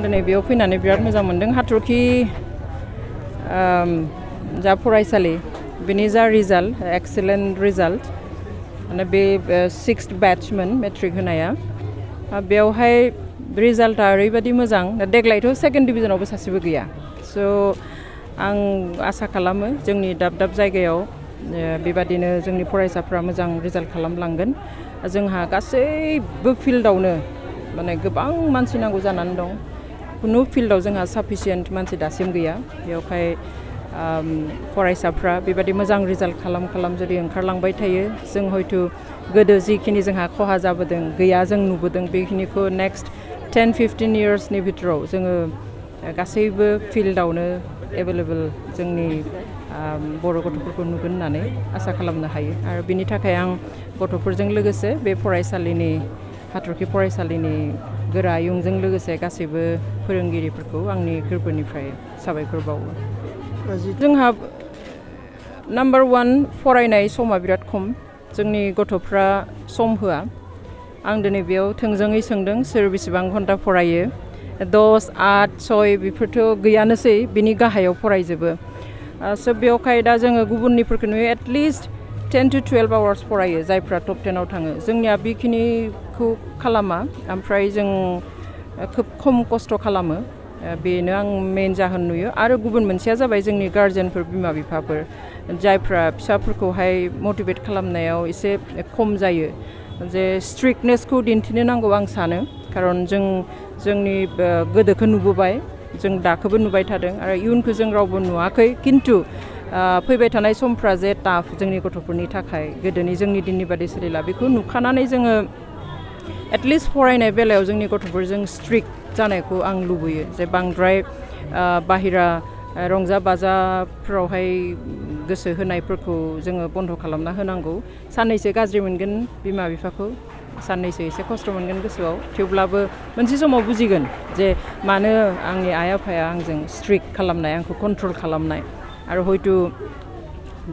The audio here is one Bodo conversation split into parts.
दिनै बेयाव फैनानै बिराद मोजां मोनदों हाथरखि जा फरायसालि बेनि जा रिजाल्ट एक्सेलेन्ट रिजाल्ट माने बे 6th batchमोन मेट्रिक होनाया बेवहाय रिजाल्टआ ओरैबायदि मोजां देग्लायथ' 2nd डिभिजनावबो सासेबो गैया स' आं आसा खालामो जोंनि दाब दाब जायगायाव बेबादिनो जोंनि फरायसाफ्रा मोजां रिजाल्ट खालामलांगोन जोंहा गासैबो फिल्डआवनो माने गोबां मानसि नांगौ जानानै दं कुनु फिल्डआव जोंहा साफिसियेन्ट मानसि दासिम गैया बेवहाय फरायसाफ्रा बेबादि मोजां रिजाल्ट खालाम जुदि ओंखारलांबाय थायो जों हयতো गोदो जिखिनि जोंहा खहा जाबोदों गैया जों नुबोदों बेखिनिखौ नेक्स्ट 10-15 yearsनि भितराव जोङो गासैबो फिल्डआवनो एभेलेबल जोंनि बर' गथ'फोरखौ नुगोन होननानै आसा खालामनो हायो आरो बिनि थाखाय आं गथ'फोरजों लोगोसे बे फरायसालिनि हाथरखि फरायसालिनि गोरा आयुंजों लोगोसे गासैबो फोरोंगिरिफोरखौ आंनि गोरबोनिफ्राय साबायखर बावो जोंहा नाम्बार 1 फरायनाय समा बिराद खम जोंनि गथ'फ्रा सम होआ आं दिनै बेयाव थोंजोङै सोंदों सोर बेसेबां घन्टा फरायो 10, 8, 6 बेफोरथ' गैयानोसै बिनि गाहायाव फरायजोबो स' बेवहाय दा जोङो गुबुननिफोरखौ नुयो एटलिस्ट 10 to 12 hours फरायो जायफ्रा टप 10आव थाङो जोंनिया बेखिनिखौ खालामा ओमफ्राय जों खोब खम खस्थ' खालामो बेनो आं मेन जाहोन नुयो आरो गुबुन मोनसेया जाबाय जोंनि गार्जेनफोर बिमा बिफाफोर जायफ्रा फिसाफोरखौहाय मटिभेट खालामनायाव एसे खम जायो जे स्ट्रिक्टनेसखौ दिन्थिनो नांगौ आं सानो खारन जोंनि गोदोखौ नुबोबाय जों दाखौबो नुबाय थादों आरो इयुनखौ जों रावबो नुवाखै खिन्थु फैबाय थानाय समफ्रा जे टाफ जोंनि गथ'फोरनि थाखाय गोदोनि जोंनि दिननि बादि सोलिला बेखौ नुखानानै जोङो एटलिस्ट फरायनाय बेलायाव जोंनि गथ'फोरजों स्ट्रिक्ट जानायखौ आं लुबैयो जे बांद्राय बाहेरा रंजा बाजाफ्रावहाय गोसो होनायफोरखौ जोङो बन्द' खालामना होनांगौ साननैसो गाज्रि मोनगोन बिमा बिफाखौ साननैसो एसे खस्थ' मोनगोन गोसोआव थेवब्लाबो मोनसे समाव बुजिगोन जे मानो आंनि आइ आफाया आंजों स्ट्रिक्ट खालामनाय आंखौ कन्ट्रल खालामनाय आरो हयतो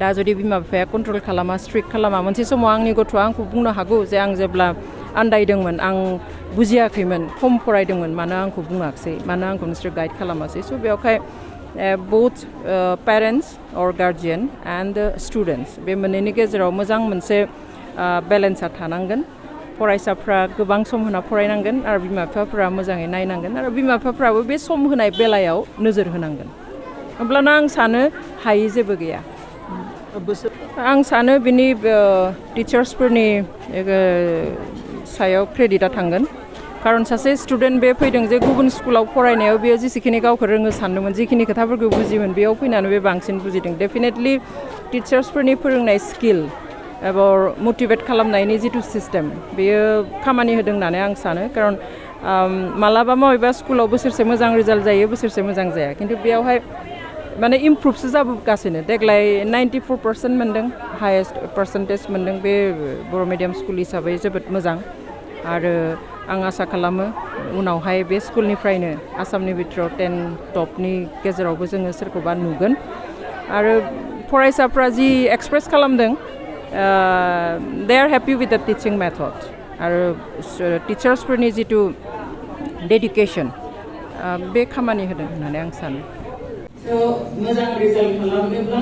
दा जुदि बिमा बिफाया कन्ट्रल खालामा स्ट्रिक्ट खालामा मोनसे समाव आंनि गथ'आ आंखौ बुंनो हागौ जे आं जेब्ला आन्दायदोंमोन आं बुजियाखैमोन खम फरायदोंमोन मानो आंखौ बुङाखसै मानो आंखौ नोंसोर गाइड खालामासै स' बेवहाय both parents or guardian and the students बे मोननैनि गेजेराव मोजां मोनसे बेलेन्सआ थानांगोन फरायसाफ्रा गोबां सम होना फरायनांगोन आरो बिमा बिफाफ्रा मोजाङै नायनांगोन आरो बिमा बिफाफ्राबो बे सम होनाय बेलायाव नोजोर होनांगोन अब्लाना आं सानो हायै जेबो गैया आं सानो बिनि टिचार्सफोरनि सायाव क्रेडिटआ थांगोन खारन सासे स्टुडेन्ट बे फैदों जे गुबुन स्कुलाव फरायनायाव बेयो जेसेखिनि गावखौ रोङो सानदोंमोन जिखिनि खोथाफोरखौ बुजियोमोन बेयाव फैनानै बे बांसिन बुजिदों डेफिनेटलि टिचार्सफोरनि फोरोंनाय स्किल एबा मटिभेट खालामनायनि जिथु सिस्टेम बेयो खामानि होदों होननानै आं सानो खारन मालाबा माबेबा स्कुलाव बोसोरसे मोजां रिजाल्ट जायो बोसोरसे मोजां जाया खिन्थु बेयावहाय माने इमप्रुभसो जाबोगासिनो देग्लाय 94% मोनदों हायेस्ट पार्सेन्टेज मोनदों बे बर' मिडियाम स्कुल हिसाबै जोबोद मोजां आरो आं आसा खालामो उनावहाय बे स्कुलनिफ्रायनो आसामनि बिथोराव 10 टपनि गेजेरावबो जोङो सोरखौबा नुगोन आरो फरायसाफ्रा जि एक्सप्रेस खालामदों दे आर हेपि विथ द टिचिं मेथड आरो टिचार्सफोरनि जिथु डेडिकेसन बे खामानि होदों होननानै आं सानो मोजां रिजाल्ट खालामनोब्ला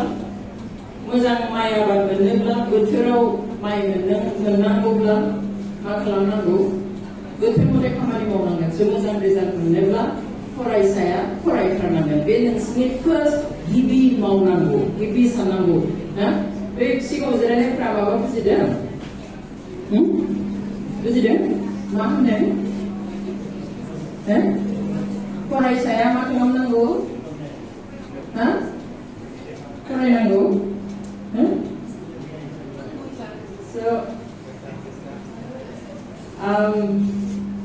मोजां माइ आबाद मोननोब्ला बोथोराव माइ मोननांगौब्ला मा खालामनांगौ बोथोर मथे खामानि मावनांगोन मोजां रिजाल्ट मोननोब्ला फरायसाया फरायथारनांगोन बे नोंसिनि फार्स्ट गिबि मावनांगौ गिबि साननांगौ बे सिगाङाव जिरायनायफ्रा माबा बुजिदों मा होनदों फरायसाया मा खालामनांगौ फरायनांगौ